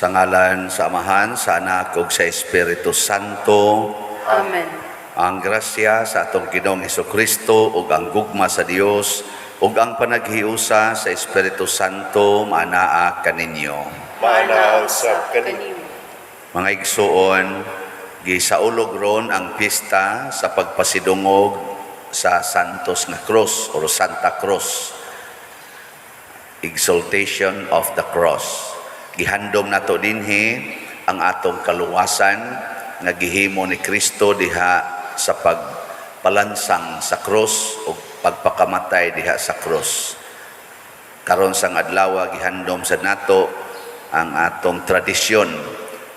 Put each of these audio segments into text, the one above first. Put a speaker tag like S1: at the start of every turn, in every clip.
S1: Sa ngalan sa Amahan, sa Anak ug sa Espiritu Santo.
S2: Amen.
S1: Ang grasya sa atong Ginoong Kristo ug ang gugma sa Dios ug ang panaghiusa sa Espiritu Santo maanaa kaninyo.
S3: Maanaa usab kaninyo.
S1: Mga igsuon, gisaulog ron ang pista sa pagpasidungog sa Santos nga Cross or Santa Cross. Exaltation of the Cross. Gihandom nato dinhi ang atong kaluwasan nga gihimo ni Kristo diha sa pagpalansang sa cross o pagpakamatay diha sa cross. Karon sang adlaw, gihandom sa nato ang atong tradisyon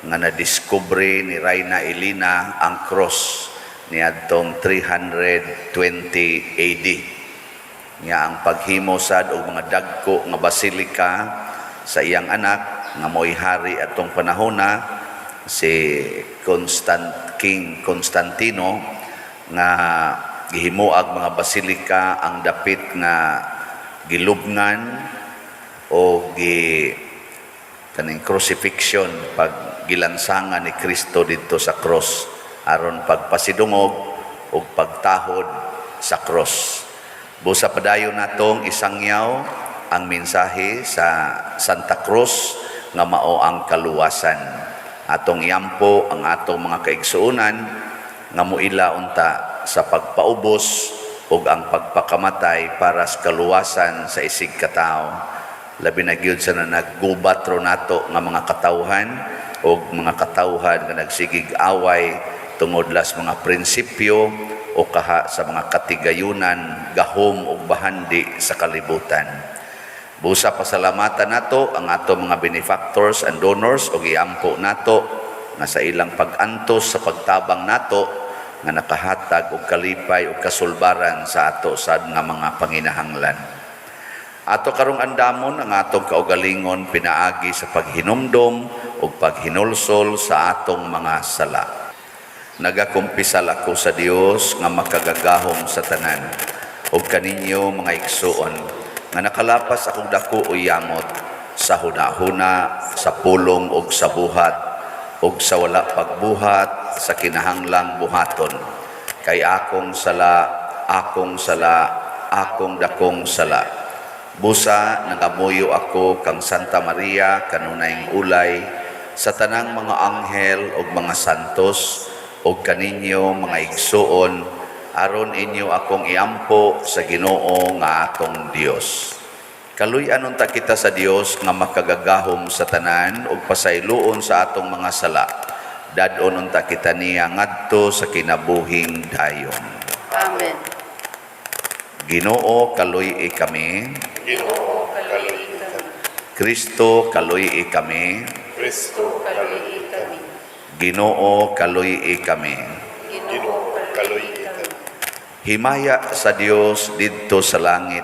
S1: nga nadiskubre ni Reyna Elena ang cross niadtong 320 AD. Nga ang paghimo sad og mga dagko nga basilika sa iyang anak nga mo'y hari atong panahona, si Constant King Constantino, nga gihimuag mga basilika ang dapit nga gilubngan o gi kaning crucifixion, pag gilansangan ni Kristo didto sa cross aron pagpasidungog ug pagtahod sa cross. Busa padayon natong isangyaw ang mensahe sa Santa Cruz nga mao ang kaluwasan. Atong iampo ang atong mga kaigsuonan nga muila unta sa pagpaubos ug ang pagpakamatay para sa kaluwasan sa isig katawo. Labi na gyud sa na naggubat ro nato nga mga katawhan ug mga katawhan nga nagsigig away tungod las mga prinsipyo o kaha sa mga katigayunan, gahom ug bahandi sa kalibutan. Busa pasalamatan nato ang ato mga benefactors and donors ug iampo nato nga sa ilang pag-antos sa pagtabang nato nga nakahatag og kalipay ug kasulbaran sa ato sad nga mga panginahanglan. Ato karong andamon ang atong kaugalingon pinaagi sa paghinumdom ug paghinulsol sa atong mga sala. Nagakumpisal ako sa Dios nga makagagahom sa tanan ug kaninyo, mga igsuon, nga nakalapas akong dako o yamot sa hunahuna, sa pulong ug sa buhat ug sa wala pagbuhat sa kinahanglang buhaton. Kay akong sala, akong sala, akong dakong sala. Busa nangamuyo ako kang Santa Maria, kanunayng ulay, sa tanang mga anghel ug mga santos ug kaninyo, mga igsuon, aron inyo akong iampo sa Ginoo nga atong Dios. Kaluy-an unta kita sa Dios nga makagagahom sa tanan ug pasayloon sa atong mga sala. Dad-on unta kita niya ngadto sa kinabuhing dayon.
S2: Amen.
S1: Ginoo, kaluy-i kami.
S3: Ginoo, kaluy-i kami.
S1: Kristo, kaluy-i kami.
S3: Kristo, kaluy-i kami.
S1: Ginoo, kaluy-i kami.
S3: Ginoo, kaluy-i kami.
S1: Himaya sa Dios didto sa langit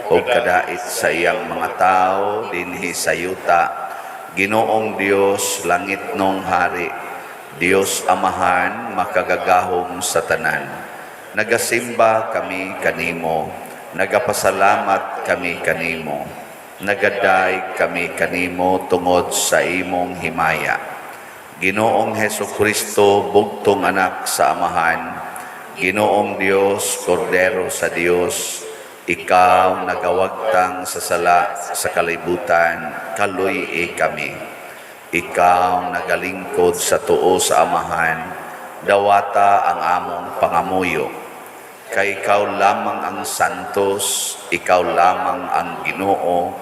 S1: ug kadait sa iyang mga tao dinhi sa yuta. Ginoong Dios, langitnong hari, Dios Amahan, makagagahom sa tanan. Nagasimba kami kanimo, nagapasalamat kami kanimo, nagadayeg kami kanimo tungod sa imong himaya. Ginoong Heso Kristo, bugtong anak sa Amahan, Ginoong Dios, Kordero sa Dios, ikaw nagawagtang sa sala sa kalibutan, kaluy-i kami. Ikaw nagalingkod sa tuo sa Amahan, dawata ang among pangamuyo. Kay ikaw lamang ang santos, ikaw lamang ang Ginoo,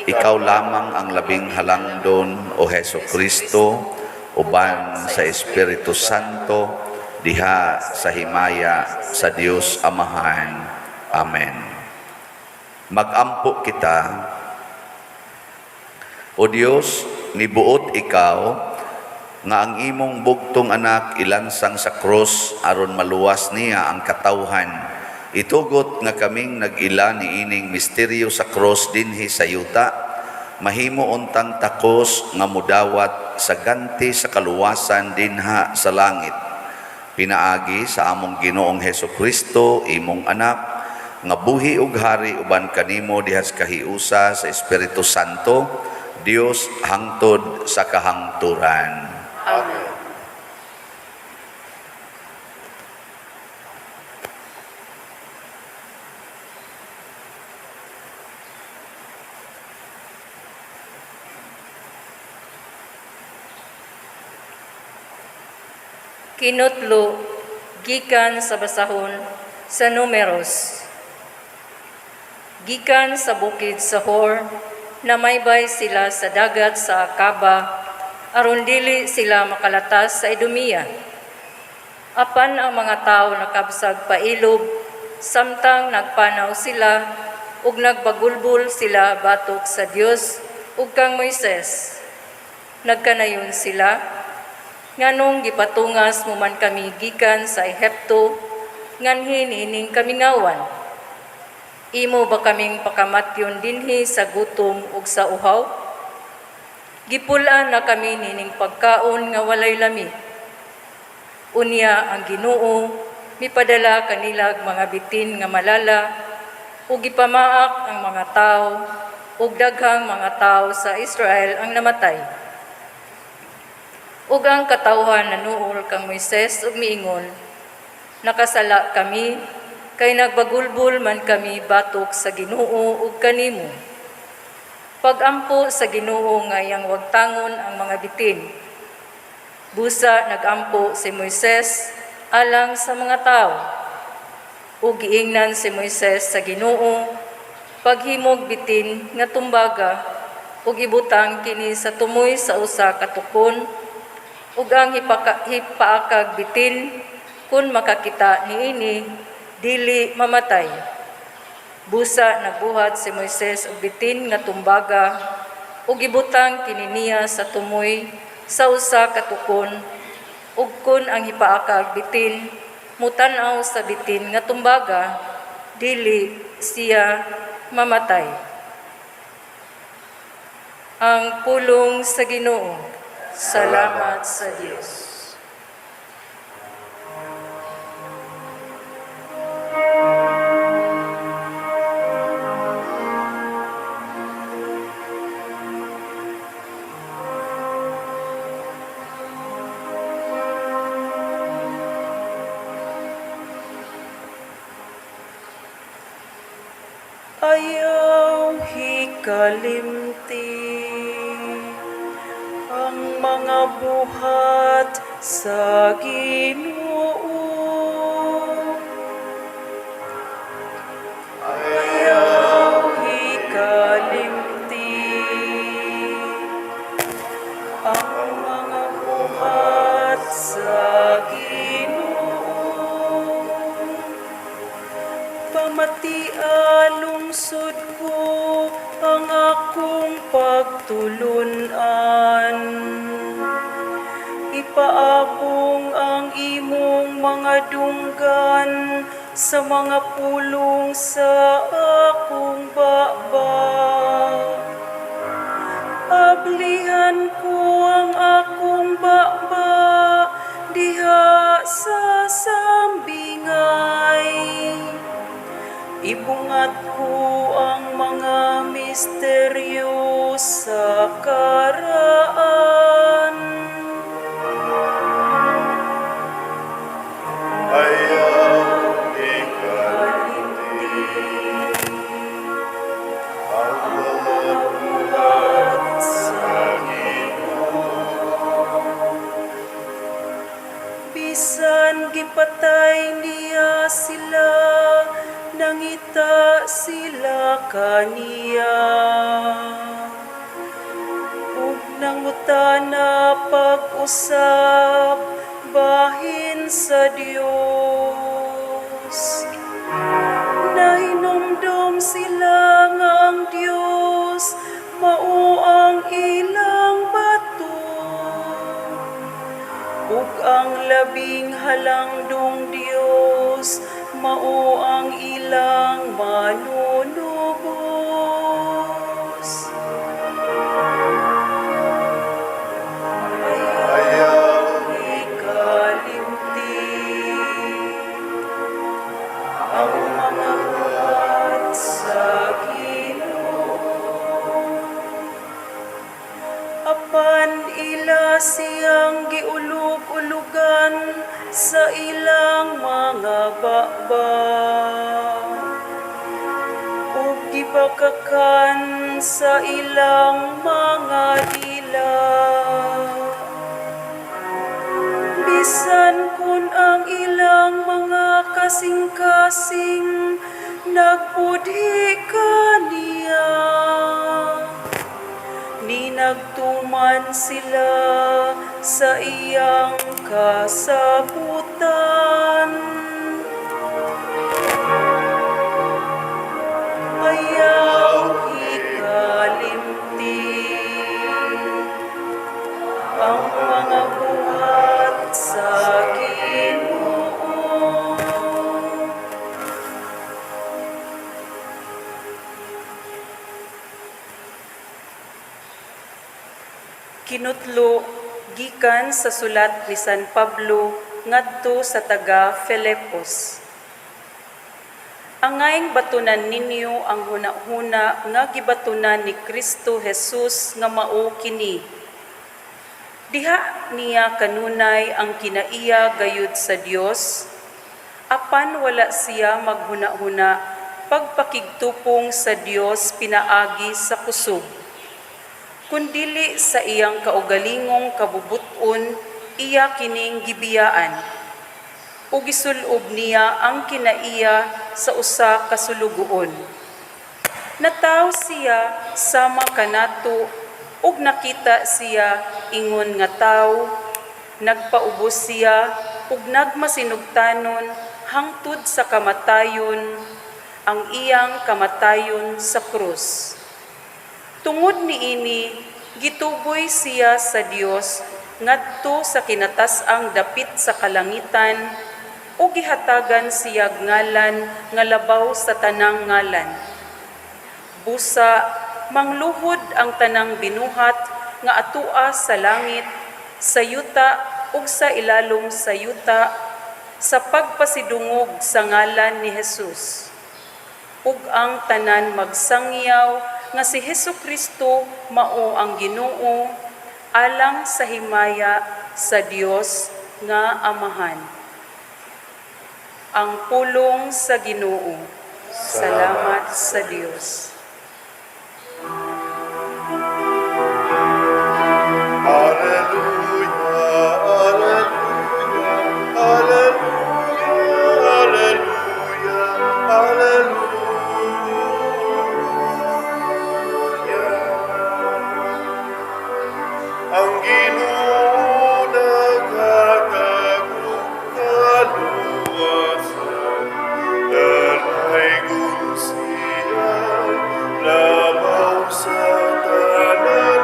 S1: ikaw lamang ang labing halangdon, o Heso Kristo, uban sa Espiritu Santo, diha sa himaya sa Dios Amahan. Amen. Magampo kita. O Dios, nibuot ikaw nga ang imong bugtong anak ilansang sa krus aron maluwas niya ang katawhan. Itugot nga kaming nag-ila niining misteryo sa krus dinhi sa yuta, mahimo untang takos nga mudawat sa ganti sa kaluwasan dinha sa langit. Pinaagi sa among Ginoong Heso Kristo, imong anak, nga buhi ug hari uban kanimo diha sa kahiusa sa Espiritu Santo, Dios hangtod sa kahangturan.
S3: Amen.
S2: Kinutlo gikan sa basahon sa Numeros. Gikan sa bukid sa Hor, namaybay sila sa dagat sa Akaba, aron dili sila makalatas sa Idumea. Apan ang mga tawo nakabsag pailob, samtang nagpanaw sila ug nagbagulbol sila batok sa Dios ug kang Moises. Nagkanayon sila, "Nganong gipatungas mo man kami gikan sa Ehipto, nganhi niining kamingawan? Imo ba kaming pakamatyon dinhi sa gutom ug sa uhaw? Gipul-an na kami nining pagkaon nga walay lami." Unya ang Ginoo mipadala kanilag mga bitin nga malala ug gipamaak ang mga tawo, ug daghang mga tawo sa Israel ang namatay. Ug ang katawhan nanuol kang Moises ug miingon, "Nakasala kami kay nagbagulbol man kami batok sa Ginoo ug kanimo." Pagampo sa Ginoo nga iyang wagtangon ang mga bitin. Busa nagampo si Moises alang sa mga tawo. Ug giingnan si Moises sa Ginoo, "Paghimog bitin nga tumbaga ug ibutang kini sa tumoy sa usa ka tukon, ug ang hipaakag bitin, kun makakita niini, dili mamatay." Busa nagbuhat si Moises og bitin nga tumbaga ug gibutang kini niya sa tumoy sa usa ka tukon, ug kun ang hipaakag bitin mutan-aw sa bitin nga tumbaga, dili siya mamatay. Ang pulong sa Ginoo. Salamat sa Dios.
S4: Ayaw hikalimti ang mga buhat sa Ginoo. Ayaw hikalimti ang mga buhat sa Ginoo. Pamatia lungsod ko ang akong pagtulunan. Ipaabong ang imong mga dunggan sa mga pulong sa akong baba. Ablihan ko ang akong baba diha sa sambingay. Ibungat ko ang mga misteryo sa karaan.
S3: Ayaw ikalimti ang mga buhat sa Ginoo.
S4: Bisan gipatay niya sila, nangita sila kaniya. Ug nangutana pag-usab bahin sa Dios. Nahinumdom sila nga ang Dios mao ang ilang bato ug ang labing halangdong Dios mao ang ilang manunubos.
S3: Ayaw
S4: Ikalimti ang mga buhat sa Ginoo. Ginaba ug gibakakan sa ilang mga dila. Bisan kun ang ilang mga kasing-kasing nagpudhi kaniya, ninagtuman sila sa iyang kasabutan. Ayaw ikalimti ang mga buhat sa Ginoo. Kinutlo gikan sa sulat ni San Pablo ngadto sa taga Filipos. Angayng batunan ninyo ang hunahuna nga gibatunan ni Kristo Jesus nga mao kini. Diha niya kanunay ang kinaiya gayud sa Dios, apan wala siya maghunahuna pagpakigtupong sa Dios pinaagi sa kusog, kundili sa iyang kaugalingong kabubut-on iya kining gibiyaan ug gisulob niya ang kinaiya sa usa ka sulugoon. Nataw siya sama kanato ug nakita siya ingon nga tawo, nagpaubos siya ug nagmasinugtanon hangtod sa kamatayon, ang iyang kamatayon sa krus. Tungod niini, gituboy siya sa Dios ngadto sa kinatas-ang dapit sa kalangitan ug gihatagan siya ngalan nga labaw sa tanang ngalan. Busa mangluhod ang tanang binuhat nga atua sa langit, sa yuta ug sa ilalom sa yuta sa pagpasidungog sa ngalan ni Jesus ug ang tanan magsangyaw nga si Hesukristo mao ang Ginoo alang sa himaya sa Dios nga Amahan. Ang pulong sa Ginoo. Salamat sa Dios.
S3: Alleluia, alleluia, alleluia, alleluia, alleluia. Ang Ginoo naghatag og kaluwasan, dalaygon siya labaw sa tanan.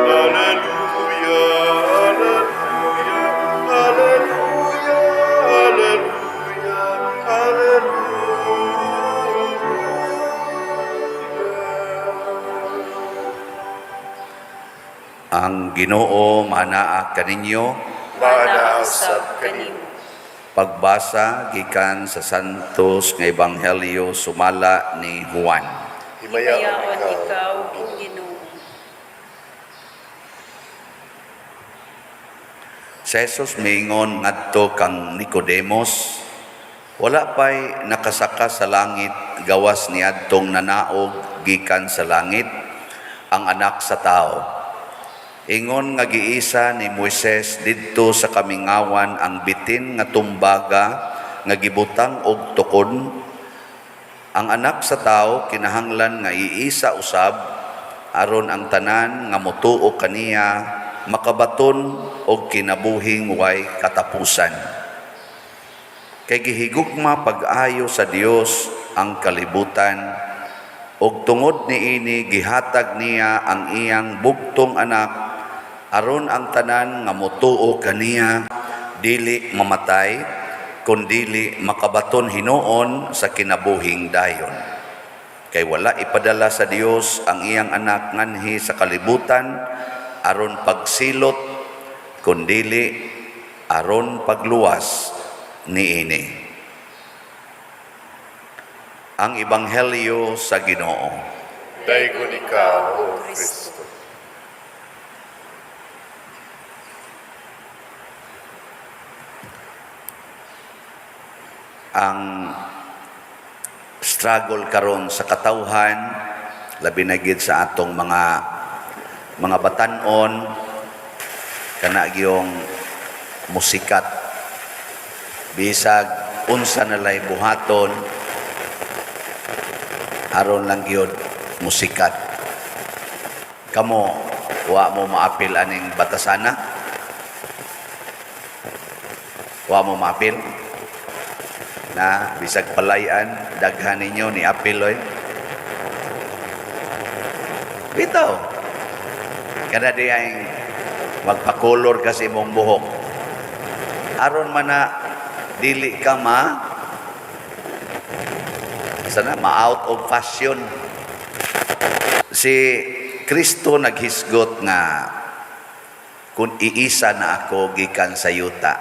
S3: Alleluia, alleluia, alleluia, alleluia, alleluia.
S1: Ang Ginoo manaa kaninyo.
S3: Manausab kanimo.
S1: Pagbasa gikan sa Santos nga Ebanghelyo sumala ni Juan.
S3: Himayaon
S4: Himayaon ikaw, O Ginoo.
S1: Si Jesus miingon ngadto kang Nicodemos, wala pa'y nakasaka sa langit gawas niadtong nanaog gikan sa langit ang anak sa tao. Ingon nga giisa ni Moises didto sa kamingawan ang bitin nga tumbaga nga gibutang og tukon. Ang anak sa tao kinahanglan nga iisa usab aron ang tanan nga motuo kaniya makabaton og kinabuhing way katapusan. Kay gihigugma pag-ayo sa Dios ang kalibutan ug tungod niini gihatag niya ang iyang bugtong anak aron ang tanan nga motuo kaniya dili mamatay kundili makabaton hinuon sa kinabuhing dayon. Kay wala ipadala sa Dios ang iyang anak nganhi sa kalibutan aron pagsilot kundili aron pagluwas niini. Ang Ebanghelyo sa Ginoo.
S3: Daygon ikaw, O Kristo.
S1: Ang struggle karon sa katawhan, labi na gid sa atong mga batan-on, kana gyung musikat, bisag unsa na lay buhaton aron lang gyud musikat. Kamo, wa mo maapil aning batasana? Wa mo maapil na bisag palayan? Daghan ninyo ni apil oy. Bitaw, kada di ay magpakolor kasi imong buhok aron man na dili ka ma sana ma out of fashion. Si Kristo naghisgot nga kung iisa na ako gikan sa yuta,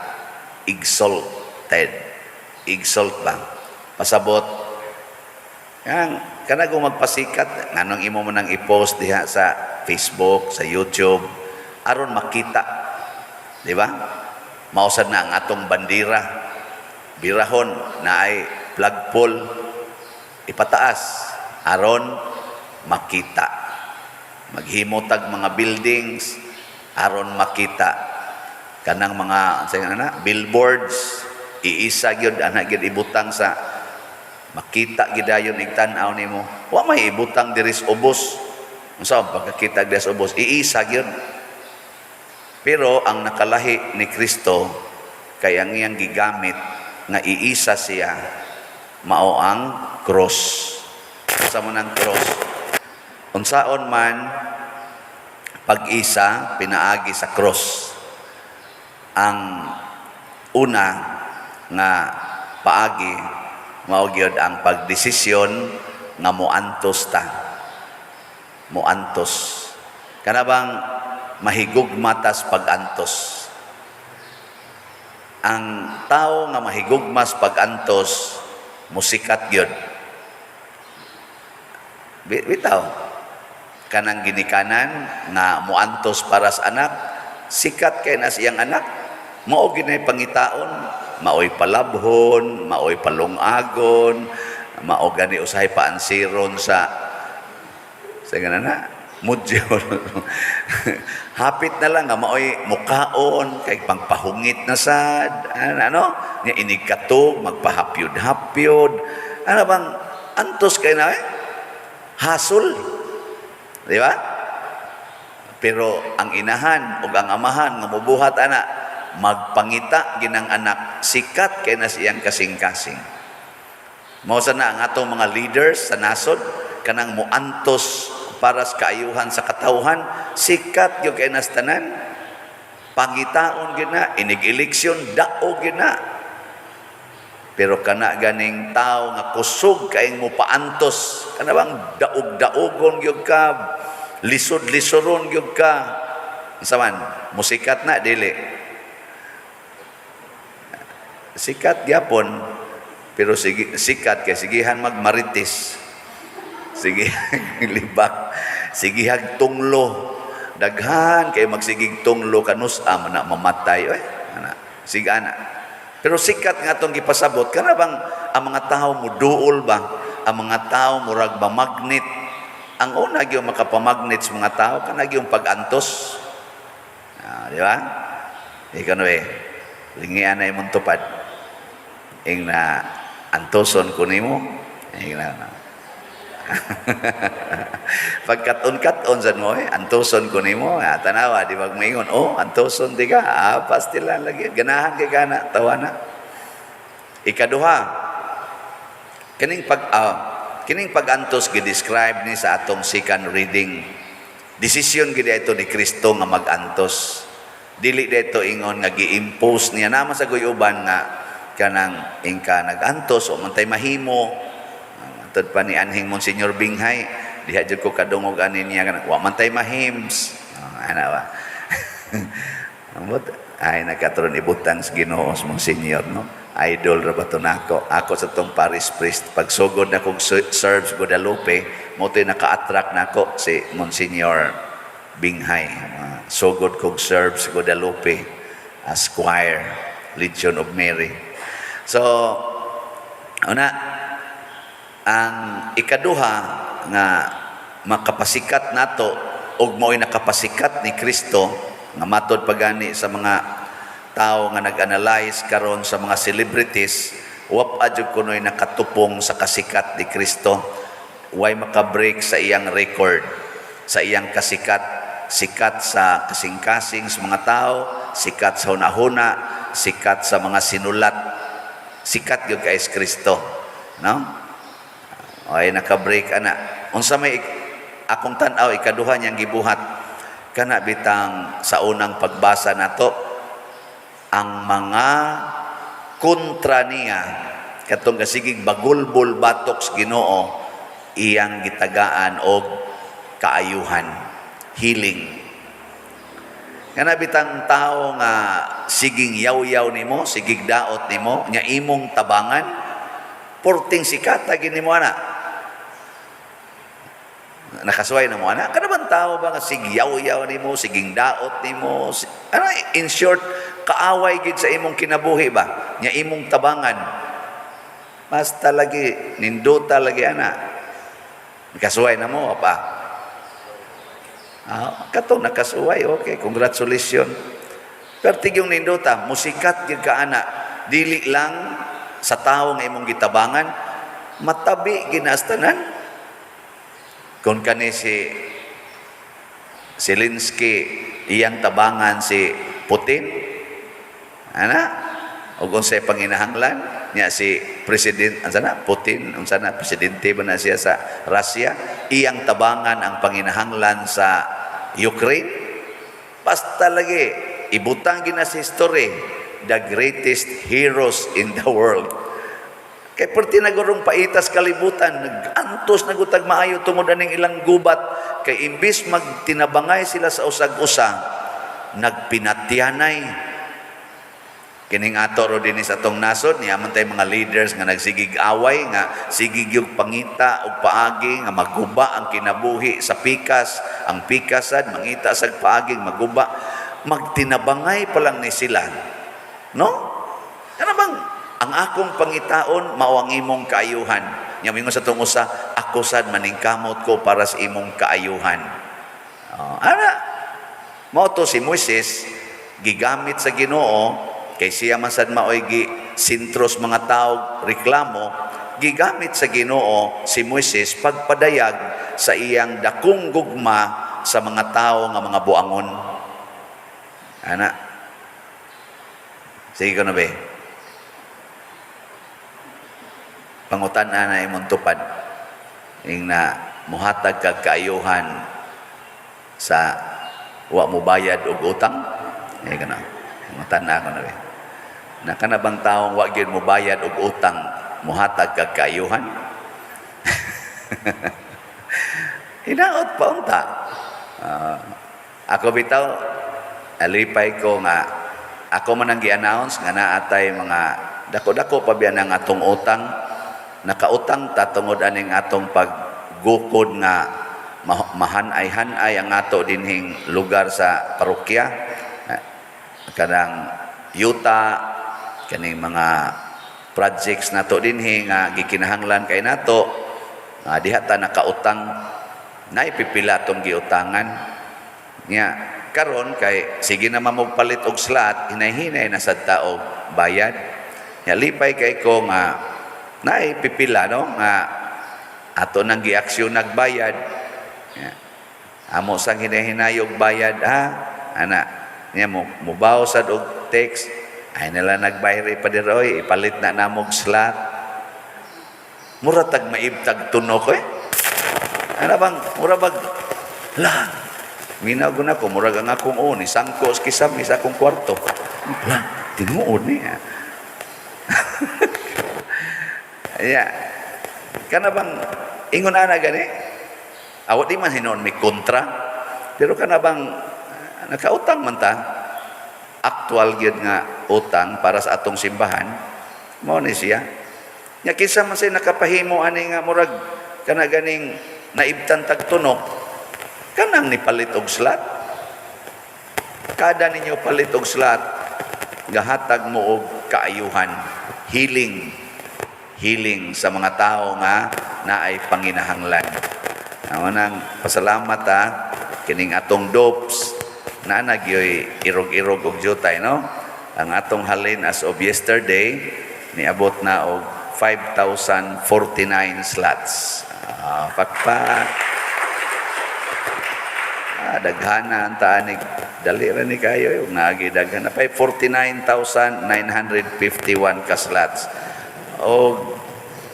S1: exalted. Exalt ba? Pasabot yang kana kung magpasikat, nganong imo mo nang i-post diha sa Facebook, sa YouTube, aron makita, di ba? Mao sad na ang atong bandira, birahon na ay flagpole, ipataas aron makita. Maghimo tag mga buildings aron makita. Kanang mga sa na billboards, iisa gyud ana gyud ibutang sa makita gyud dayon igtan-aw nimo. Wa may ibutang diri sa ubos. Unsa ang pagkakita diri sa ubos? Iisa gyud. Pero ang nakalahi ni Kristo kay ang iyang gigamit nga iisa siya mao ang cross. Sa mo ng cross, unsaon man pag-isa pinaagi sa cross? Ang una nga paagi mao gyud ang pagdesisyon nga moantos ta, moantos. Kana bang mahigugma tas pag-antos? Ang tao nga mahigugmas pag-antos, musikat gyud. Bitaw, kanang ginikanan nga moantos para sa anak, sikat kay na siyang anak. Mao ginay pangitaon, maoy palabhon, maoy palungagon, mao gani usahay paansiron sa gana na mudyo. Hapit na lang nga maoy mukaon kay pangpahungit na sad ano, ano nya inig katog magpahapyod-hapyod. Ano bang antos kay na eh? Hasol, di ba? Pero ang inahan ug ang amahan nga mobuhat ana, magpangita ginang anak, sikat kay na siyang kasing-kasing. Mao sa na ang atong mga leaders sa nasod, kanang muantos para sa kaayuhan sa katawhan, sikat gyud kay nas tanan. Pangitaon gyud na, inig eleksyon daog gyud na. Pero kana ganing tao nga kusog kaayong mopaantos, kana bang daog-daogon gyud ka, lisod-lisoron gyud ka, unsa man, musikat na dili? Sikat gyapon, pero sige, sikat kay sigihan magmarites, sige libak, sigihag tunglo. Daghan kay magsigig tunglo kanus man na mamatay oy ana, sige ana. Pero sikat nga atong gipasabot, kana bang ang mga tao muduol ba, ang mga tao murag mamagnet. Ang una gyud makapamagnet sa mga tao, kana gyud pag-antos. Ah, di ba? Ikaw no eh, lingian na imong tupad. Ing na antoson ko nimo, ing na pagkat-on-kat-on sad mo eh, antoson ko nimo, ah, tanawa, di ba maingon, "Oh, antoson di ka, ah, pastila lagi, ganahan kay kana, tawa na." Ikaduha, kining pag-antos gi-describe ni sa atong second reading. Desisyon gid ito ni Kristo nga mag-antos. Dili dito ingon nga gi-impose niya naman sa guyuban nga kanang ingka nag-antos o man tay mahimo. Antod pa ni anhing Monsignor Binghay, diha jud ko kadungog ani niya kanang wa man tay mahims. Oh, ana ba? Ambot ay nagkatron ibutang sa Ginoo sa Monsignor, no. Idol ra ba to nako? Ako sa tong parish priest, pagsugod na kong serve sa Guadalupe, mo to'y naka-attract nako si Monsignor Binghay. Sugod kong serve sa Guadalupe as choir, Legion of Mary. So, Una, ang ikaduha nga makapasikat nato og mao'y nakapasikat ni Kristo nga matod pagani sa mga tao nga nag-analyze karon sa mga celebrities, wa pa jud kuno'y nakatupong sa kasikat ni Kristo. Way makabreak sa iyang record, sa iyang kasikat. Sikat sa kasing-kasing sa mga tao, sikat sa hunahuna, sikat sa mga sinulat, sikat gyud kay Kristo, no? Ay naka-break ana. Unsa may akong tan-aw ikaduha niyang gibuhat kana bitang sa unang pagbasa nato, ang mga kontra niya katong gasigig bagulbol batok sa Ginoo, iyang gitagaan og kaayuhan, healing. Kana bitang tao nga siging yaw-yaw nimo, sigig daot nimo, nya imong tabangan, porting sikata gini mo ana. Nakasuway na mo ana. Kana bang tao ba nga sig yaw-yaw nimo, siging daot nimo, ano, in short, kaaway gid sa imong kinabuhi ba? Nya imong tabangan. Basta lagi nindota lagi ana. Nakasuway na mo pa. Ah, katong nakasuway, okay, congratulations. Pero tigyong nindota, musikat gyud ka ana, dili lang sa tawo nga imong gitabangan, matabi ginastanan. Kung kani si Zelensky iyang tabangan si Putin, ana, o kung sa panginahanglan niya si President, unsa na, Putin, unsa na, presidente ba na siya sa Russia, iyang tabangan ang panginahanglan sa Ukraine, basta lagi ibutang gina sa history, the greatest heroes in the world. Kay perti nagurong paitas kalibutan, nag-antos nagutag maayo tungod aning ilang gubat, kay imbis magtinabangay sila sa usag-usa, nagpinatyanay. Kining ato ro dinhi sa atong nasod, niya man tay mga leaders nga nagsigig away, nga sigig yung pangita og paagi nga maguba ang kinabuhi sa pikas, ang pikasad mangita sa paagi maguba, magtinabangay pa lang ni sila. No? Kana bang ang akong pangitaon mao ang imong kaayuhan. Nya mingon sa tong usa, ako sad maningkamot ko para sa imong kaayuhan. Oh, ana. Mao to si Moises gigamit sa Ginoo kay siya man sad maoy gi sentros mga tao reklamo, gigamit sa Ginoo si Moises pagpadayag sa iyang dakong gugma sa mga tao nga mga buangon. Ana. Sige ko na be. Pangutan na imong tupad. Ing na muhatag kag kaayuhan sa wa mo bayad og utang. Sige ko na. Pangutan na ako na be. Na kana bang taong wa gyud mo bayad og utang, muhatag kag kaayuhan? Hinaot pa unta. Ako bitaw alipay ko nga ako man ang gi-announce nga naatay mga dako-dako pa biya ng atong utang. Nakautang ta tungod aning atong paggukod nga mahanay-hanay ang ato dinhing lugar sa parokya. Kanang yuta, kaning mga projects nato dinhi nga gikinahanglan kay nato, diha ta nakautang, naipipila atong giutangan. Nya karon kay sige na mamugpalit og slot, hinay-hinay na sad ta og bayad. Nya lipay kay ko nga naipipila, no, nga ato nang giaksyon nagbayad. Nya, amo sang hinay-hinay og bayad ha, ana. Nya mo mubaw sad og text, ay nila nagbayri pa diroy, ipalit na namog slot. Mura tag maibtag tunok eh. Ana bang mura bag la. Minaw na ko, murag ang akong ni sangko sa kisam sa akong kwarto. La, tinuod niya. Yeah. Kana bang ingon ana gani? Awat di man hinuon may kontra. Pero kana bang nakautang man ta, aktual gyud nga utang para sa atong simbahan, mao ni siya. Nya kinsa man say nakapahimo ani nga murag kana ganing naibtan tag tunok, kanang nipalit og slot. Kada ninyo palit og slot, gahatag mo og kaayuhan, healing. healing sa mga tao nga naay panginahanglan. Amo nang pasalamat ha, kining atong dopes na nagyoy irog-irog og jutay, no? Ang atong halin as of yesterday niabot na og 5,049 slots. Ah, pakpak. Ah, daghana ang taanig. Dali ra ni kayo yung naagi daghan na pa 49,951 ka slots. O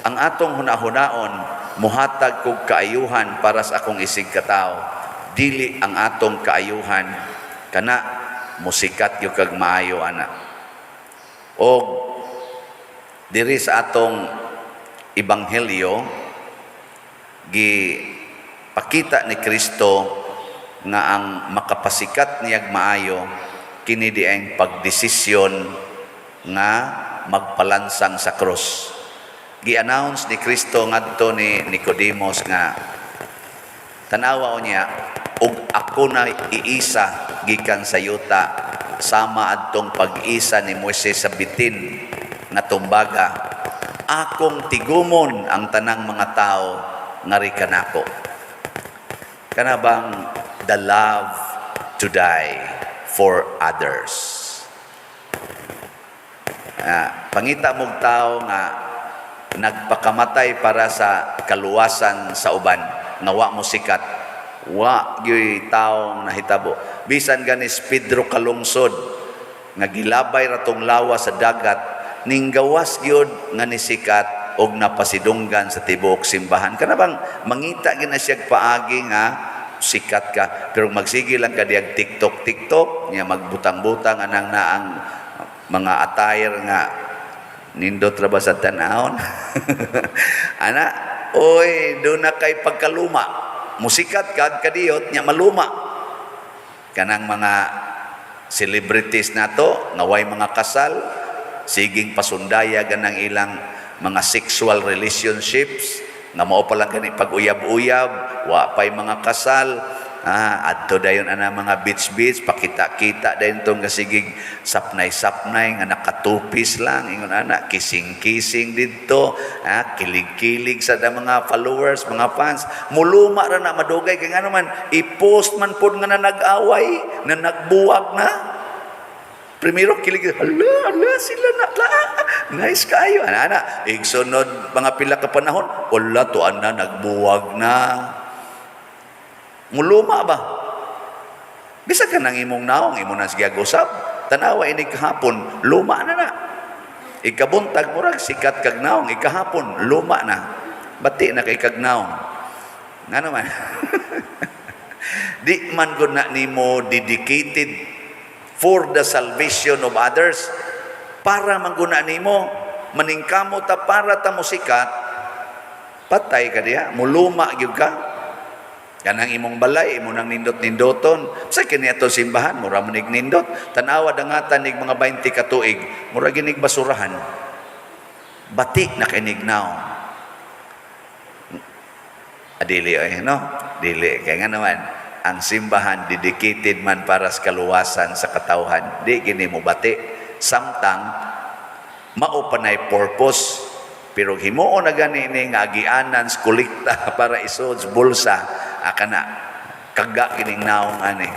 S1: ang atong hunahunaon muhatag kog kaayuhan para sa akong isig katao. Dili ang atong kaayuhan kana musikat gyud kag maayo ana. Og diri sa atong ebanghelyo, gi pakita ni Kristo nga ang makapasikat niyag maayo kini di ang pagdesisyon nga magpalansang sa krus. Gi-announce ni Kristo ngadto ni Nicodemos nga tanawa niya og ako na iisa gikan sa yuta sama adtong pag-isa ni Moises sa bitin nga tumbaga, akong tigumon ang tanang mga tao ngari kanako. Kana bang the love to die for others. Ah, pangita mong tao nga nagpakamatay para sa kaluwasan sa uban nga wa mo sikat, wa gyuy taong nahitabo. Bisan ganis Pedro Kalungsod nga gilabay ra tong lawa sa dagat, ninggawas gyud nga nisikat og napasidunggan sa tibuok simbahan. Kana bang mangita gyud na siya paagi nga sikat ka, pero magsige lang ka diyag TikTok TikTok nya, magbutang-butang anang naang mga attire nga nindot ra ba sa tan-awon ana, oy, do na kay pagkaluma, musikat kag kadiyot nya maluma. Kanang mga celebrities nato nga way mga kasal, siging pasundaya ganang ilang mga sexual relationships nga mao pa lang gani pag-uyab-uyab, wa pay mga kasal. Ah, adto dayon ana mga beach beach, pakita-kita dayon tong gasigig sapnay-sapnay nga nakatupis lang, ingon ana, kissing-kissing didto, ah, kilig-kilig sa da mga followers, mga fans. Muluma ra na madugay kay ngano man i-post man pod nga na nag-away na, nagbuwag na. Primero kilig, hala, hala, sila na, la, nice kayo. Ana, ana, igsunod mga pila ka panahon, wala to ana, nagbuwag na. Muluma ba? Bisa ka nang imong naong, imo na sige usab. Tanawa ini kahapon, luma na na. Ikabuntag murag sikat kag naong, ikahapon, luma na. Bati na kay kag naong. Ngano man? Di man gud na nimo dedicated for the salvation of others. Para man gud na nimo maningkamo ta para ta mo sikat, patay ka diya, muluma gyud ka. Kanang imong balay, imo nang nindot-nindoton. Sa kini ato simbahan, mura man nindot. Tanawa dangatan nig mga 20 ka tuig, mura ginig basurahan. Bati na kinig naong. Adili ay no? Dili kay nga naman ang simbahan dedicated man para sa kaluwasan sa katawhan. Di gini mo bati samtang mao pa nay purpose, pero himuon na gani ni nga agianan sa kolekta para isod sa bulsa akana, kaga kining naong ani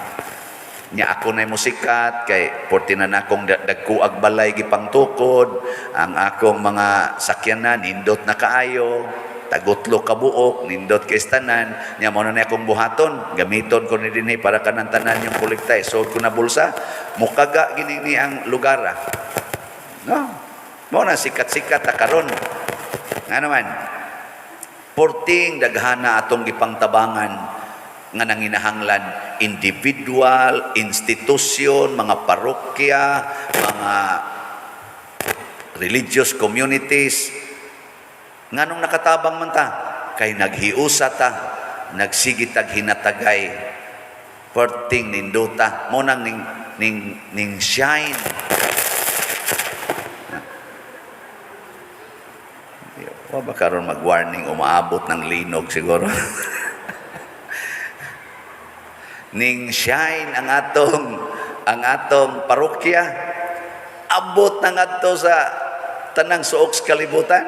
S1: nya. Ako na musikat kay porti na nakong dagkuag balay gipangtukod, ang akong mga sakyanan nindot na kaayo, tagutlo ka buok, nindot kay tanan nya. Mo na akong buhaton, gamiton ko ni dinhi para kanang tanan yung kolekta isod ko na bulsa. Mukaga gini ni ang lugar, ah. No, mo na sikat-sikat ta karon nga naman porting daghana atong gipangtabangan nga nanginahanglan, individual, institusyon, mga parokya, mga religious communities. Nganong nakatabang man ta? Kay naghiusa ta, nagsigitag hinatagay, perting nindota, mo nang ning shine. Wa ba karon mag-warning, umaabot ng linog siguro. Ning shine ang atong parokya, abot na ngadto sa tanang suok sa kalibutan.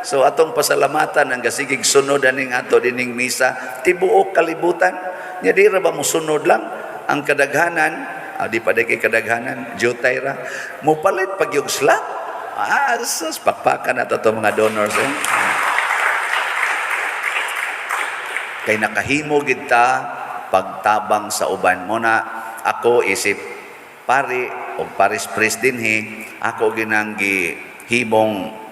S1: So atong pasalamatan ang gasigig sunod aning ato dining misa tibuok kalibutan. Nya di ra ba musunod lang ang kadaghanan, ah, di pa kay kadaghanan, jutay ra. Mupalit pag yung slot. Ah, sus, pakpakan na to mga donors. Eh. Kay nakahimo gid ta pagtabang sa uban. Mo na ako isip pari o parish priest dinhi, ako ginang gihimong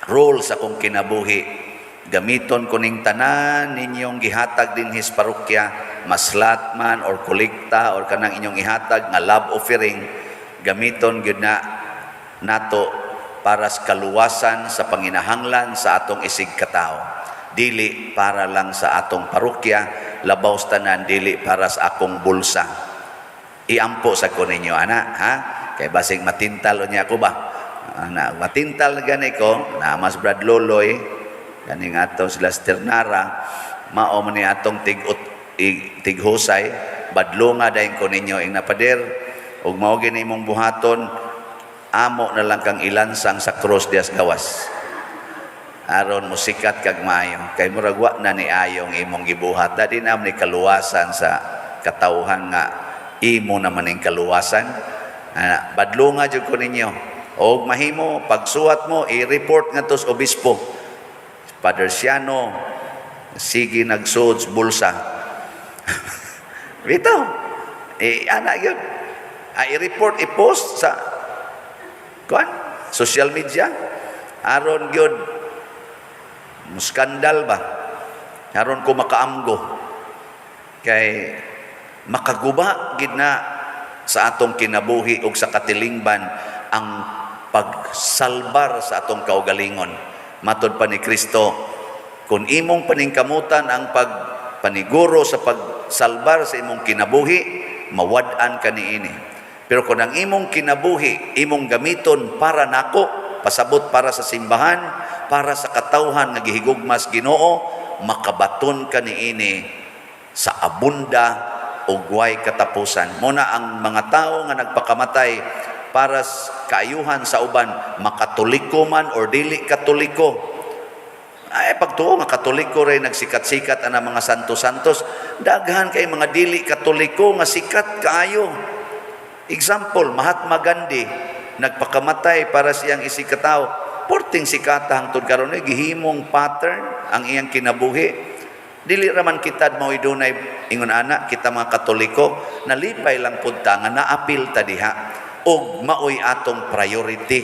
S1: role sa akong kinabuhi. Gamiton ko ning tanan ninyong gihatag dinhi sa parokya, maslat man or kolekta or kanang inyong ihatag nga love offering, gamiton gyud na nato para sa kaluwasan sa panginahanglan sa atong isig katao. Dili para lang sa atong parokya, labaw sa tanan dili para sa akong bulsa. Iampo sa ko ninyo ana, ha? Kay basig matintal unya ako ba? Ana, matintal na gani ko, na mas Brad Loloy, ganing ato sila Sternara, mao man ni atong tighusay, badlonga dayon ko ninyo ing napader, ug mao gini imong buhaton, amo na lang kang ilansang sa cross dias gawas. Aron mo sikat kag maayo, kay murag wa na ni ayong imong gibuhat. Dadi na ni kaluwasan sa katawhan nga imo naman ning kaluwasan. Ana, badlonga jud ko ninyo. Og mahimo pagsuwat mo i-report ngadto sa obispo. Father Siano sige nagsuod sa bulsa. Bitaw. Eh, ana yun. Ah, i-report, i-post sa kuan, social media. Aron gyud muskandal ba? Aron ko makaamgo. Kay makaguba gid na sa atong kinabuhi ug sa katilingban ang pagsalbar sa atong kaugalingon. Matod pa ni Kristo, kung imong paningkamutan ang pagpaniguro sa pagsalbar sa imong kinabuhi, mawad-an ka niini. Pero kung ang imong kinabuhi, imong gamiton para nako, pasabot para sa simbahan, para sa katawhan nga gihigugmas Ginoo, makabaton ka niini sa abunda ug way katapusan. Muna ang mga tao nga nagpakamatay para sa kaayuhan sa uban, makatoliko man or dili katoliko. Ay, pagtuo nga katoliko rin nagsikat-sikat ang mga santos-santos, daghan kay mga dili katoliko nga sikat kaayo. Example, Mahatma Gandhi, nagpakamatay para siyang isikataw. Porting sikata hangtod karon eh, gihimong pattern ang iyang kinabuhi. Dili raman kita mao'y dunay ingon ana kita mga Katoliko, nalipay lang pud ta nga naapil ta diha og maoy atong priority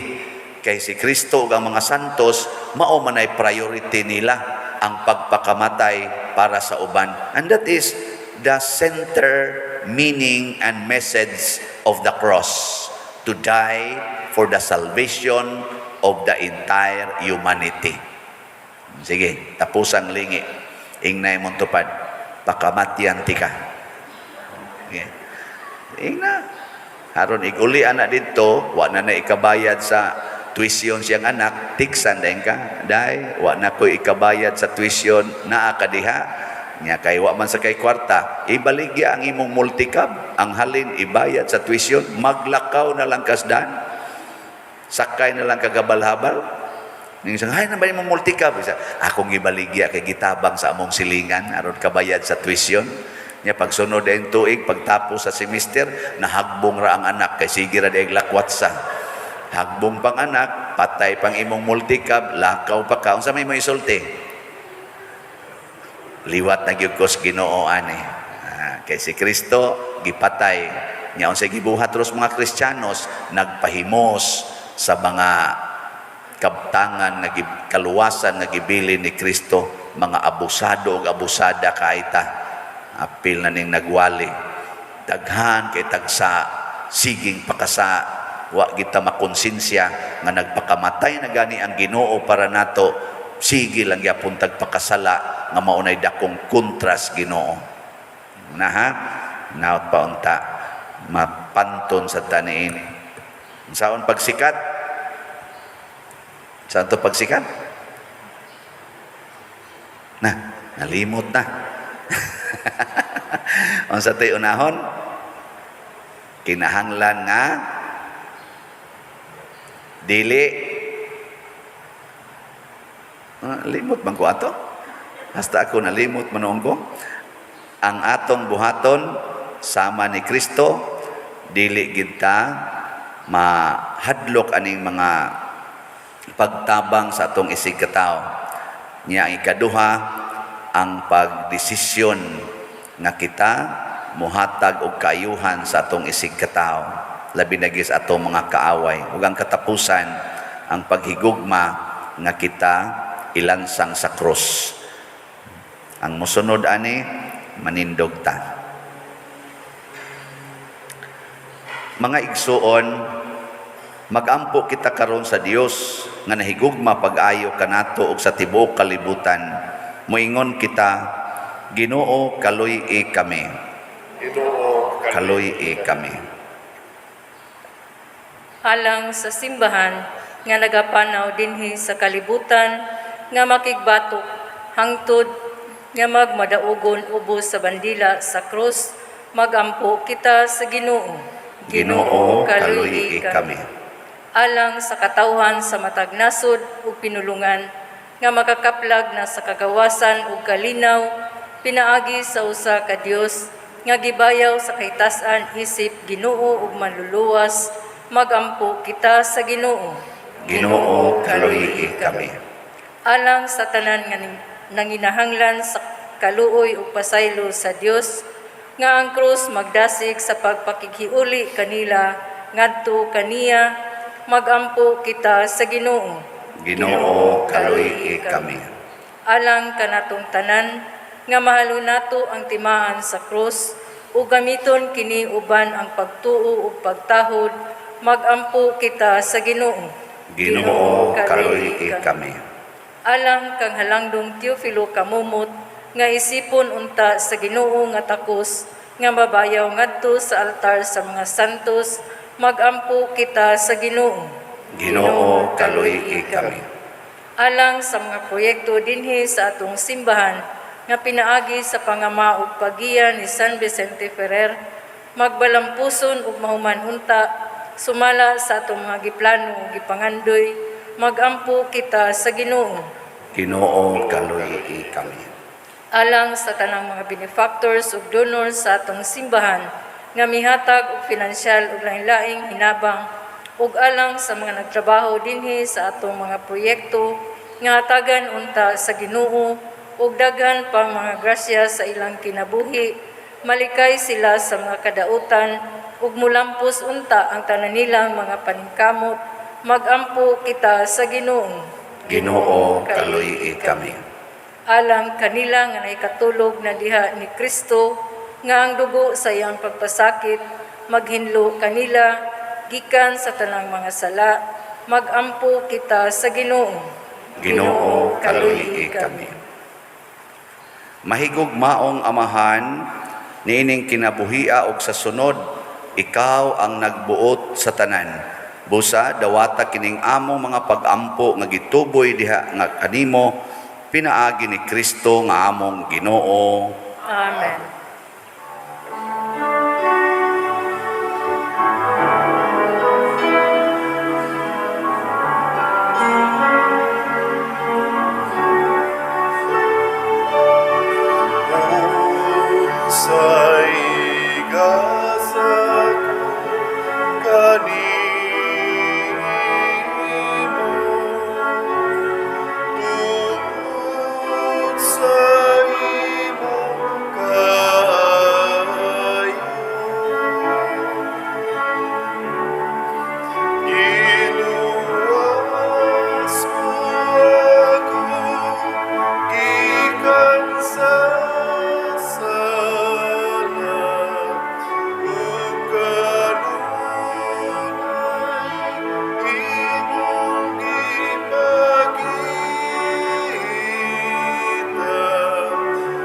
S1: kay si Kristo ug ang mga santos mao man ay priority nila ang pagpakamatay para sa uban. And that is the center meaning and message of the cross, to die for the salvation of the entire humanity. Sige, tapos ang lingi. Ingnay mong tupad, pakamatyan tika. Sige. Ingna. Aron iguli anak didto, wa na na ikabayad sa tuition siyang anak, tiksan dayon ka. Day, wa na ko ikabayad sa tuition, naa ka diha. Nya kay wa man sa kay kwarta, ibaligya ang imong multicab, ang halin ibayad sa tuition, maglakaw na lang kasdan. Sakay na lang kagabal-habal. Ning isang, ay, na ba imong multicab? Isa, akong ibaligya kay gitabang sa among silingan, aron kabayad sa tuition. Nya pagsunod ang tuig, pagtapos sa semester, nahagbong ra ang anak kay sige ra diay lakwat sa. Hagbong pang anak, patay pang imong multicab, lakaw pa ka. Unsa may mo isulti? Liwat na gyud ko sa Ginoo ani. Ah, kay si Kristo gipatay. Nya unsay gibuhat ros mga Kristiyanos, nagpahimos sa mga kabtangan nga kaluwasan nga gibilin ni Kristo, mga abusado ug abusada kaita. Apil na ning nagwali. Daghan kay tagsa, siging pakasa, wa kita makonsensya nga nagpakamatay na gani ang Ginoo para nato, sige lang gyapon tag pakasala nga maunay dakong kontras Ginoo. Na ha, naot pa unta mapanton sa taniini. Saon pagsikat? Saan to pagsikat? Na, nalimot na. Unsa to'y unahon? Kinahanglan nga dili Ah, limot man ko ato. Hasta ako nalimot man ko. Ang atong buhaton sama ni Kristo, dili gid ta mahadlok aning mga pagtabang sa atong isig katawo. Nya ang ikaduha, ang pagdesisyon nga kita muhatag og kaayuhan sa atong isig katawo, labi na gyud sa atong mga kaaway. Ug ang katapusan, ang paghigugma nga kita ilansang sa krus. Ang musunod ani, manindog ta. Mga igsuon, magampo kita karon sa Dios nga nahigugma pag-ayo kanato ug sa tibuok kalibutan. Moingon kita, Ginoo, kaluy-i kami.
S3: Ginoo,
S1: Kaluy-i kami.
S2: Alang sa simbahan nga nagapanaw dinhi sa kalibutan nga makigbatok hangtod nga magmadaugon ubos sa bandila sa krus, magampo kita sa Ginoo.
S1: Ginoo, kaluy-i kami.
S2: Alang sa katawhan sa matag nasod ug pinulungan nga makakaplag na sa kagawasan ug kalinaw pinaagi sa usa ka Dios nga gibayaw sa kahitasan isip Ginoo ug Manluluwas, magampo kita sa Ginoo.
S1: Ginoo, kaluy-i kami.
S2: Alang sa tanan nga nanginahanglan sa kaluoy ug pasaylo sa Dios nga ang krus magdasig sa pagpakighiuli kanila ngadto kaniya, magampo kita sa Ginoo.
S1: Ginoo, kaluy-i kami.
S2: Alang kanatong tanan nga mahalo nato ang timaan sa krus ug gamiton kini uban ang pagtuo ug pagtahod, magampo kita sa Ginoo.
S1: Ginoo, kaluy-i kami.
S2: Alang kang Halangdong Teofilo Camomot nga isipon unta sa Ginoo nga takos nga mabayaw ngadto sa altar sa mga santos, magampo kita sa Ginoo.
S1: Ginoo, kaluy-i kami.
S2: Alang sa mga proyekto dinhi sa atong simbahan nga pinaagi sa pangama ug paggiya ni San Vicente Ferrer magbalampuson ug mahuman unta sumala sa atong mga giplano ug gipangandoy, magampo kita sa Ginoo.
S1: Ginoo, kaluy-i kami.
S2: Alang sa tanang mga benefactors ug donors sa atong simbahan nga mihatag og finansyal ug lain-laing hinabang ug alang sa mga nagtrabaho dinhi sa atong mga proyekto nga hatagan unta sa Ginoo ug daghan pang mga grasya sa ilang kinabuhi, malikay sila sa mga kadautan ug mulampos unta ang tanan nilang mga paningkamot, magampo kita sa Ginoo.
S1: Ginoo, kaluy-i kami.
S2: Alang kanila nga naikatulog na diha ni Kristo nga ang dugo sa iyang pagpasakit maghinlo kanila gikan sa tanang mga sala, magampo kita sa Ginoo.
S1: Ginoo, kaluy-i kami. Mahigugmaong Amahan, niining kinabuhia og sa sunod, ikaw ang nagbuot sa tanan. Busa dawata kining among mga pagampo nga gituboy diha nga kanimo pinaagi ni Kristo nga among Ginoo.
S2: Amen.
S3: Unsay gasa ko kanimo tungod sa imong kaayo? Giluwas mo ako gikan sa sala ug kanunay imong gipakita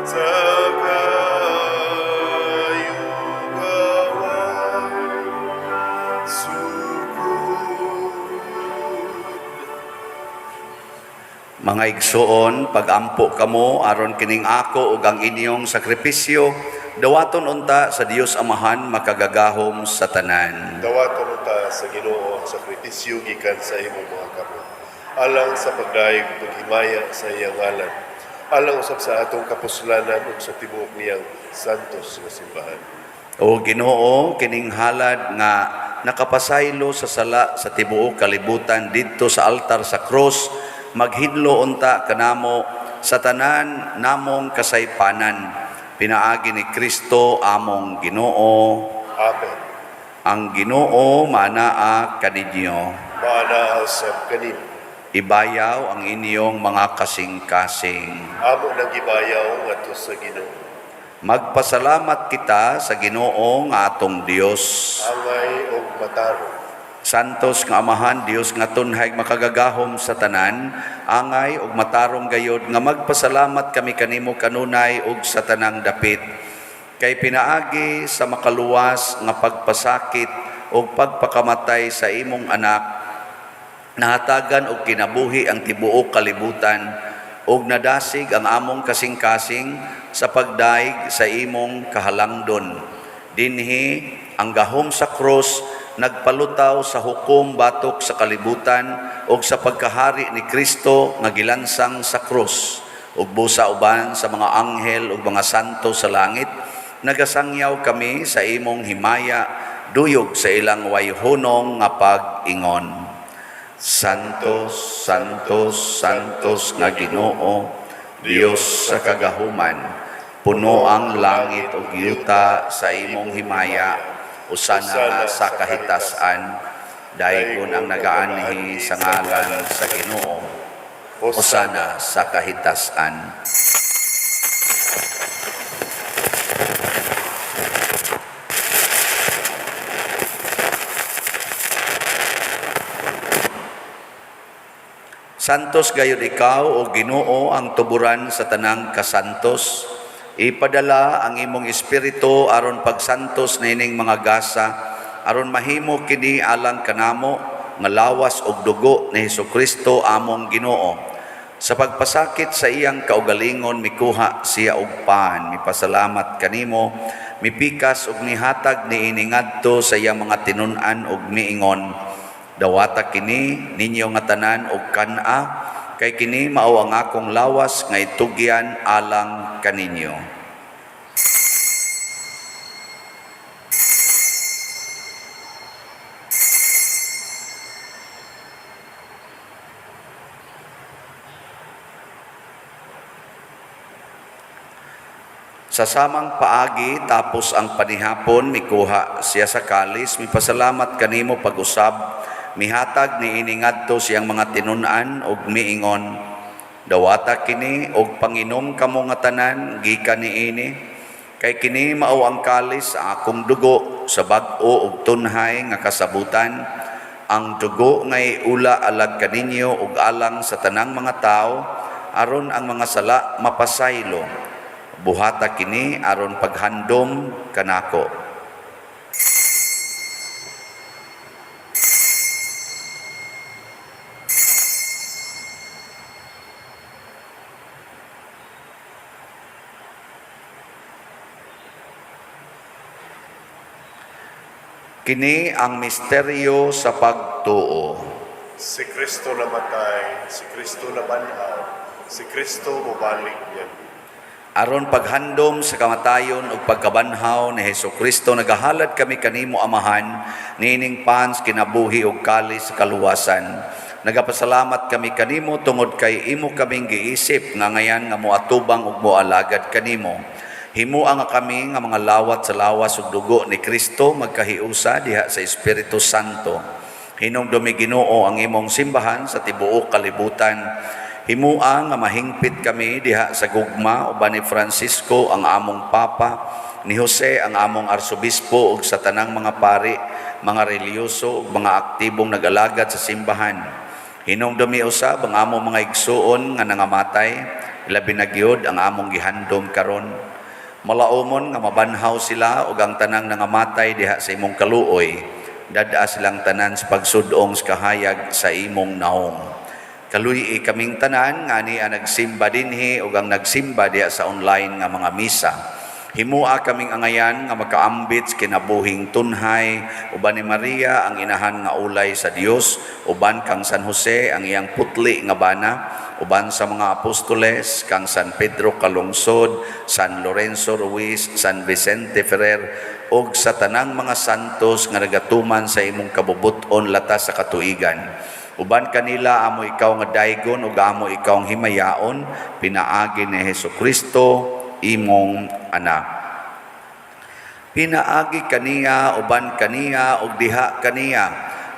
S3: sa kayugawan sugod.
S1: Mga igsuon, pagampo kamo aron kining ako ug ang inyong sakripisyo dawaton unta sa Dios Amahan makagagahom sa tanan.
S3: Dawaton unta sa Ginoo ang sakripisyo gikan sa imong mga kamot. Alang sa pagdayeg ug paghimaya sa iyang ngalan, alang usab sa atong kapuslanan ug sa tibuok niyang santos nga simbahan.
S1: O Ginoo, kining halad nga nakapasaylo sa sala sa tibuok kalibutan didto sa altar sa krus, maghinlo unta kanamo sa tanan namong kasaypanan pinaagi ni Kristo among Ginoo.
S3: Amen.
S1: Ang Ginoo manaa kaninyo.
S3: Maanaa sab kanimo.
S1: Ibayaw ang inyong mga kasing-kasing.
S3: Amo nang gibayaw ngadto sa Ginoo.
S1: Magpasalamat kita sa Ginoo nga atong Dios.
S3: Angay og matarong.
S1: Santos nga Amahan, Dios nga tunhay makagagahom sa tanan, angay ug matarong gayod nga magpasalamat kami kanimo kanunay ug sa tanang dapit. Kay pinaagi sa makaluwas nga pagpasakit ug pagpakamatay sa imong anak, nahatagan og kinabuhi ang tibuok kalibutan ug nadasig ang among kasing-kasing sa pagdaig sa imong kahalangdon. Dinhi ang gahom sa krus nagpalutaw sa hukom batok sa kalibutan ug sa pagkahari ni Kristo nga gilansang sa krus, ug busa uban sa mga anghel ug mga santo sa langit, nagasangyaw kami sa imong himaya duyog sa ilang wayhunong nga pag-ingon. Santos, Santos, Santos nga Ginoo, Dios sa kagahuman, puno ang langit ug yuta sa imong himaya. Hosana sa kahitasan. Daygon ang nagaanhi sa ngalan sa Ginoo. Hosana sa kahitasan. Santos gayud ikaw, o Ginoo, ang tuburan sa tanang kasantos. Ipadala ang imong espiritu aron pagsantos nining mga gasa, aron mahimo kini alang kanamo nga lawas ug dugo ni Hesukristo among Ginoo. Sa pagpasakit sa iyang kaugalingon, mikuha siya og pan, mipasalamat kanimo, mipikas ug nihatag niini ngadto sa iyang mga tinun-an ug miingon: "Dawata kini ninyo nga tanan og kan-a, kay kini mao ang akong lawas nga itugyan alang kaninyo." Sa samang paagi, tapos ang panihapon, mikuha siya sa kalis, mipasalamat kanimo pag-usab, mihatag niini ngadto siyang mga tinun-an ug miingon: "Dawata kini og panginom kamo nga tanan gikan niini, kay kini mao ang kalis sa akong dugo sa bag-o ug tunhay nga kasabutan, ang dugo nga iula alang kaninyo ug alang sa tanang mga tawo aron ang mga sala mapasaylo. Buhata kini aron paghandom kanako." Kini ang misteryo sa pagtuo.
S3: Si Kristo namatay, si Kristo nabanhaw, si Kristo mobalik niya.
S1: Aron paghandom sa kamatayon ug pagkabanhaw ni Hesukristo, nagahalad kami kanimo, Amahan, niining pan sa kinabuhi ug kalis sa kaluwasan. Nagapasalamat kami kanimo tungod kay imo kaming giisip nga ngayan nga moatubang ug moalagad kanimo. Himua nga kami nga mga lawat sa lawas ug dugo ni Kristo magkahiusa diha sa Espiritu Santo. Hinumdumi, Ginoo, ang imong simbahan sa tibuok kalibutan. Himua nga mahingpit kami diha sa gugma uban ni Francisco ang among Papa, ni Jose ang among Arsobispo ug sa tanang mga pari, mga relihiyoso ug mga aktibong nag-alagad sa simbahan. Hinumdumi usab ang among mga igsuon nga nangamatay, labi na gyud ang among gihandom karon. Malaumon nga mabanhaw sila ug ang tanang nangamatay diha sa imong kaluoy. Dad-a silang tanan sa pagsudong sa kahayag sa imong naong. Kaluy-i kaming tanan nga ania nagsimba dinhi ug ang nagsimba diha sa online nga mga misa. Himua kaming angayan nga makaambit sa kinabuhing tunhay uban ni Maria ang inahan nga ulay sa Dios, uban kang San Jose ang iyang putli nga bana, uban sa mga apostoles kang San Pedro Calungsod, San Lorenzo Ruiz, San Vicente Ferrer ug sa tanang mga santos nga nagatuman sa imong kabubut-on latas sa katuigan. Uban kanila amo ikaw nga daygon ug amo ikaw ang himayaon pinaagi ni Hesus Kristo imong anak. Pinaagi kaniya, uban kaniya ug diha kaniya,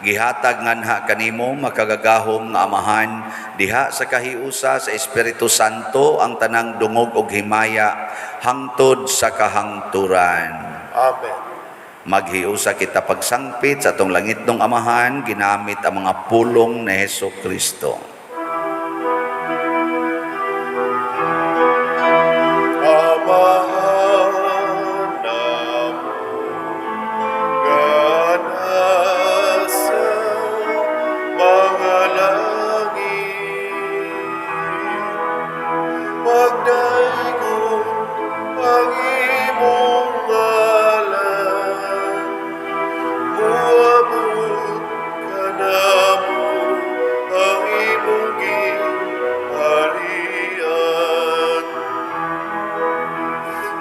S1: gihatag nganha kanimo makagagahom nga Amahan diha sa kahiusa sa Espiritu Santo ang tanang dungog ug himaya hangtod sa kahangturan.
S3: Amen.
S1: Maghiusa kita pagsangpit sa atong langitnong Amahan ginamit ang mga pulong ni Hesus Kristo.
S3: Amahan namo nga nasa mga langit, pagdaygon ang imong ngalan, moabot kanamo ang imong gingharian.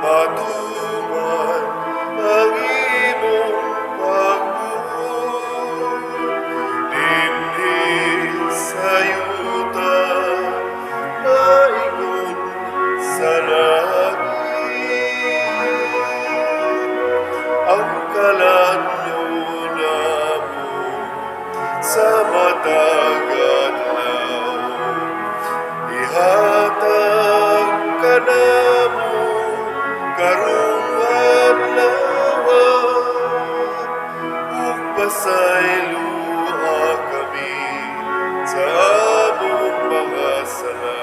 S3: Matuman ang imong pagbuot dinhi sa yuta maingon sa langit. Ang kalan-on namo sa matag adlaw ihatag kanamo karong adlaw, ug pasayloa kami sa among mga sala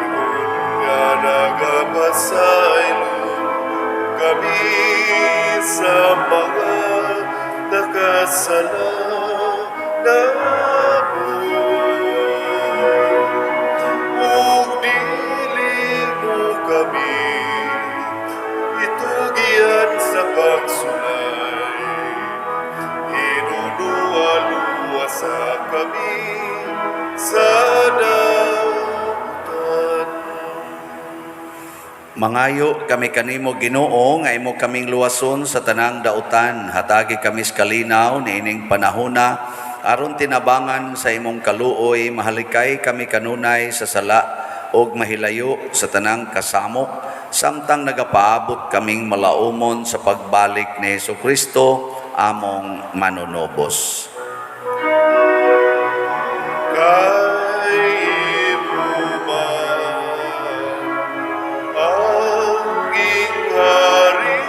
S3: ingon nga nagapasaylo kami sa mga nakasala namo, ug dili mo kami itugyan sa pagsulay, hinunoa luwasa kami sa dautan.
S1: Mangayo kami kanimo, Ginoo, nga imo kaming luwason sa tanang dautan. Hatagi kami sa kalinaw niining panahona aron tinabangan sa imong kaluoy mahalikay kami kanunay sa sala ug mahilayo sa tanang kasamok samtang nagapaabot kaming malaumon sa pagbalik ni Hesus Kristo among manunubos.
S3: Kay imo man ang gingharian,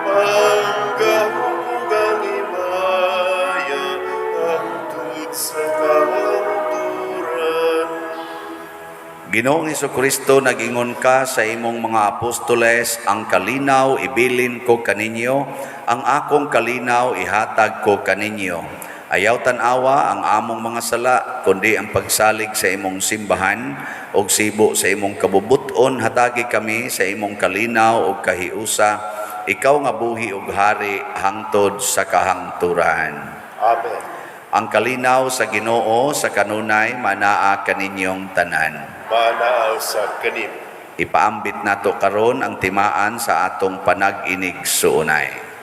S3: ang gahom ug ang himaya hangtod sa kahangturan.
S1: Ginoong Kristo, nag-ingon ka sa imong mga apostoles, "Ang kalinaw ibilin ko kaninyo, ang akong kalinaw ihatag ko kaninyo." Ayaw tan-awa ang among mga sala, kundi ang pagsalig sa imong simbahan ug sibo sa imong kabubuton, hatagi kami sa imong kalinaw ug kahiusa, ikaw nga buhi ug hari hangtod sa kahangturan.
S3: Amen.
S1: Ang kalinaw sa Ginoo sa kanunay manaa kaninyong tanan.
S3: Manaa usab kanimo.
S1: Ipaambit nato karon ang timaan sa atong panag-inigsuonay.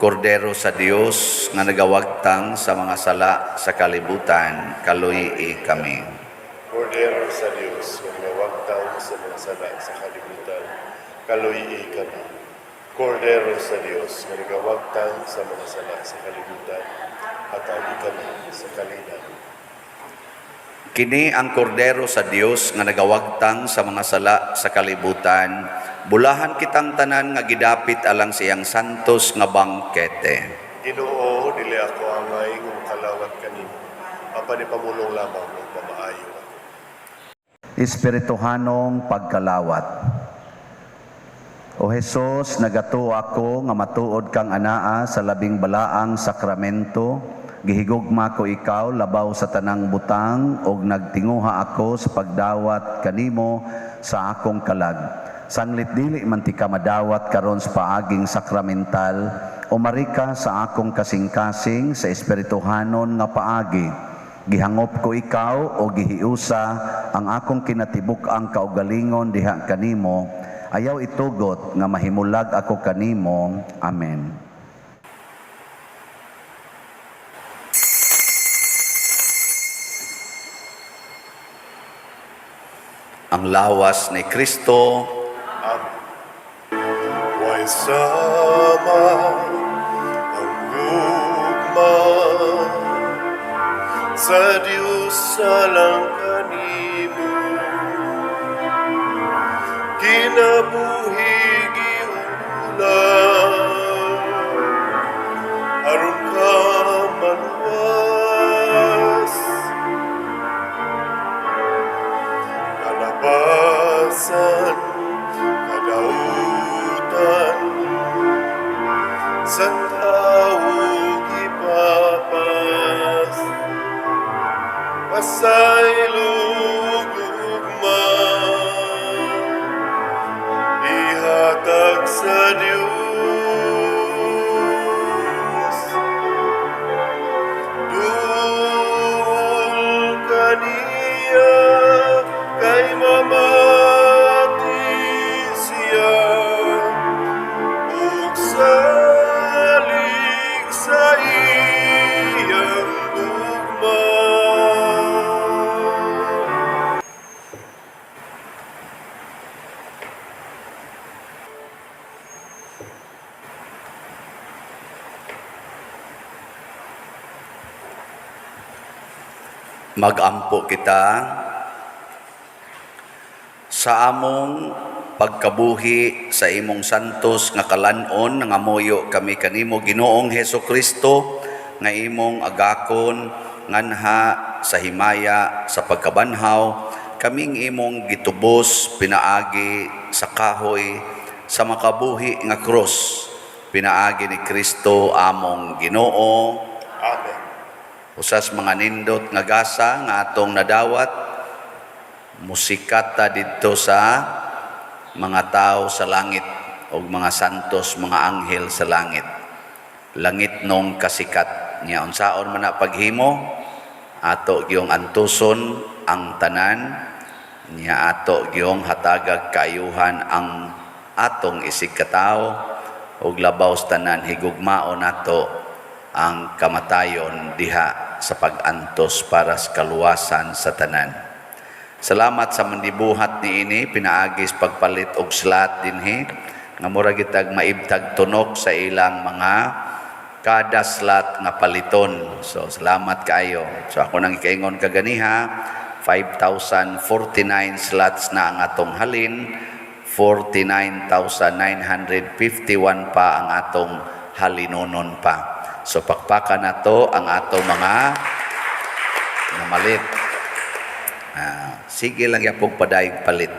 S1: Kordero sa Dios nga nagawagtang sa mga sala sa kalibutan, kaluy-i kami.
S3: Kordero sa Dios nga nagawagtang sa mga sala sa kalibutan, kaluy-i kami. Kordero sa Dios nga nagawagtang sa mga sala sa kalibutan, hatagi kami sa kalinaw.
S1: Kini ang kordero sa Dios nga nagawagtang sa mga sala sa kalibutan. Bulahan kitang tanan nga gidapit alang sa iyang santos nga bangkete.
S3: Ginoo, dili ako angay nga mokalawat kanimo, apan ipamulong lamang ug mamaayo ako.
S1: Espirituhanong pagkalawat. O Hesus, nagatuo ako nga matuod kang anaa sa labing balaang sakramento. Gihigugma ko ikaw labaw sa tanang butang ug nagtinguha ako sa pagdawat kanimo sa akong kalag. Sanglit dili man tika madawat karon sa paaging sakramental, umari ka sa akong kasing-kasing sa espirituhanon nga paagi. Gihangop ko ikaw o gihiusa ang akong kinatibuk-ang kaugalingon diha kanimo. Ayaw itugot nga mahimulag ako kanimo. Amen. Ang lawas ni Kristo.
S3: Amen. Way sama ang gugma sa Diyos alang kanimo, kinabuhi giulam aron ka maluwas, kalabasan kadautan sa tao gipapas, pasaylo gugma ihatag sa Dios. Duol kaniya kay mamati siya ug salig sa iyang gugma.
S1: Magampo kita. Sa among pagkabuhi sa imong santos nga kalan-on, nangamuyo kami kanimo, Ginoong Heso Kristo, nga imong agakon nganha sa himaya sa pagkabanhaw, kaming imong gitubos pinaagi sa kahoy sa makabuhi nga krus, pinaagi ni Kristo among Ginoo.
S3: Amen.
S1: Usas mga nindot nga gasa nga atong nadawat, musikata didto sa mga tao sa langit og mga santos, mga anghel sa langit. Langit nung kasikat niya, unsaon man na paghimo, ato gyung antuson ang tanan niya, ato gyung hatagag kaayuhan ang atong isig katawo, ug labaw sa tanan higugmaon nato ang kamatayon diha sa pag-antos para sa kaluwasan sa tanan. Salamat sa mandibuhat niini pinaagis pagpalit og slot dinhi nga mura gitag maibtag tunok sa ilang mga kada slot nga paliton. So salamat kaayo. So ako nang ikaingon kaganiha, 5,049 slots na ang atong halin, 49,951 pa ang atong halinonon pa. So pakpakan nato ang atong mga namalit. Sige lang yapog padayag palit.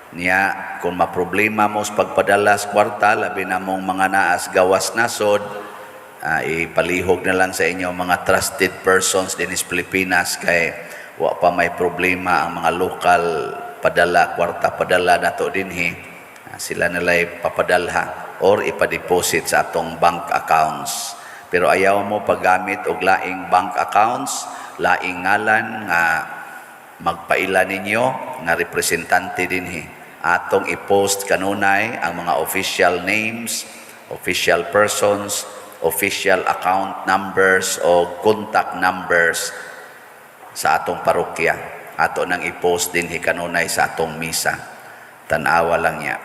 S1: Niya, kung maproblema mo sa pagpadala sa kwarta, labi na mong mga naas gawas nasod, ipalihog na lang sa inyo mga trusted persons din sa Pilipinas kay wa pa may problema ang mga lokal padala, kwarta padala nato dinhi. Sila nala'y papadalha or ipadeposit sa atong bank accounts. Pero ayaw mo paggamit og laing bank accounts, laing ngalan nga magpaila ninyo nga representante dinhi. Atong i-post kanunay ang mga official names, official persons, official account numbers o contact numbers sa atong parokya. Ato nang i-post dinhi kanunay sa atong misa. Tan-awa lang niya.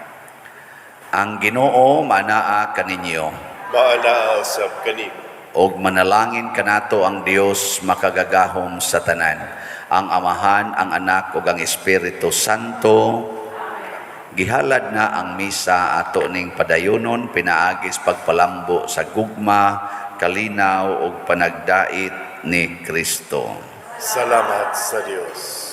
S1: Ang Ginoo manaa kaninyo.
S3: Maanaa usab kanimo.
S1: Og manalangin kanato ang Dios makagagahom sa tanan, ang Amahan, ang Anak ug ang Espiritu Santo. Gihalad na ang misa, ato ning padayonon pinaagis pagpalambo sa gugma, kalinaw ug panagdait ni Kristo.
S3: Salamat sa Dios.